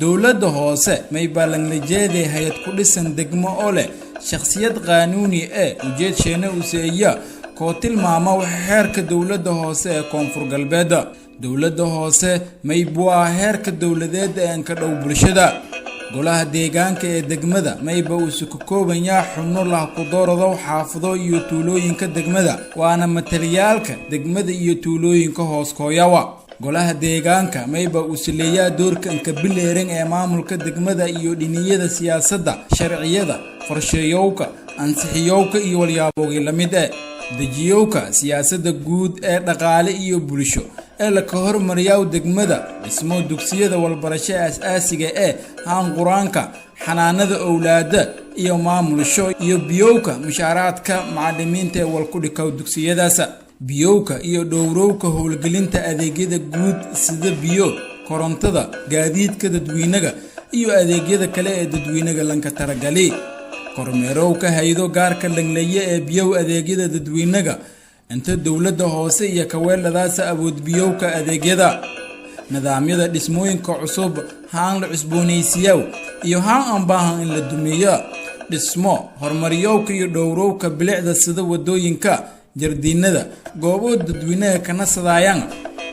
Dowladda hoose maybaa langlajeeday hay-ad ku dhisan degmo oo leh shakhsiyad qaanuuni ee ujeedsheena useeya koo tilmaama waxa xeerka dowladda hoose ee Koonfur Galbeedda. Dowladda hoose mayb waa heerka dowladeed ee anka dhow bulshada. Golaha deegaanka ee degmada mayba uusu ka koobanyaa xubno lah ku doorado xaafado iyo tuulooyinka degmada, waana mataliyaalka degmada iyo tuulooyinka hoos kooyawa. Golaha deegaanka mayba uusileeyaa doorka anka bileeran ee maamulka degmada iyo dhiniyada siyaasadda, sharciyada, qorsheeyowka, ansixiyowka iyo walyaabogii la mid e, dejiyowka siyaasadda guud ee dhaqaale iyo bulsho ee laka hormariyaa degmada, dhismo dugsiyada walbarasho aas-aasiga ee haan qur-aanka, xanaanada owlaada iyo maamulsho, iyo biyowka mushaaraadka macalimiinta ee walkudhikaw dugsiyadaasa, biyowka iyo dhowrowka howlgelinta adeegyada guud sida biyo, korontada, gaadiidka dadweynaga iyo adeegyada kale ee dadweynaga lanka taragali, kormeerowka haydo gaarka langleye ee biyow adeegyada dadweynaga inta dowladda hoose iyo kaweeladaasa awood biyowka adeegyada, nidaamyada dhismooyinka cusub, haan la cusboonaysiiyaw iyo haan aan baahan in la dumiyo, dhismo horumaryowka iyo dhowrowka bilicda sida wadooyinka, jardiinada, goobo dadweynaha kana sadaayaan,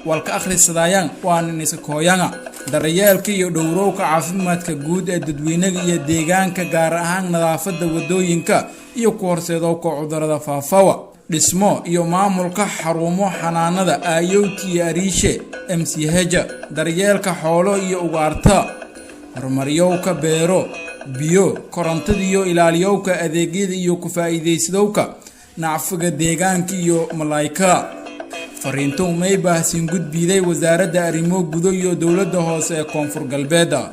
walka akhrisadaayaan, waana iskakooyanga, daryeelka iyo dhowrowka caafimaadka guud ee dadweynaga iyo deegaanka, gaar ahaan nadaafadda wadooyinka iyo ku horseedowka cudurada faafawa, dhismo iyo maamulka xarumo xanaanada aayowti iyo ariishe MCH, daryeelka xoolo iyo ugaarta, horumaryowka beero, biyo, korontada iyo ilaaliyowka adeegyada iyo ku faa'iidaysadowka nacfiga deegaanka iyo malaayka. Fariinto may baahsin gudbiiday Wasaaradda Arrimo Gudo iyo Dowladda Hoose ee Koonfur Galbeedda.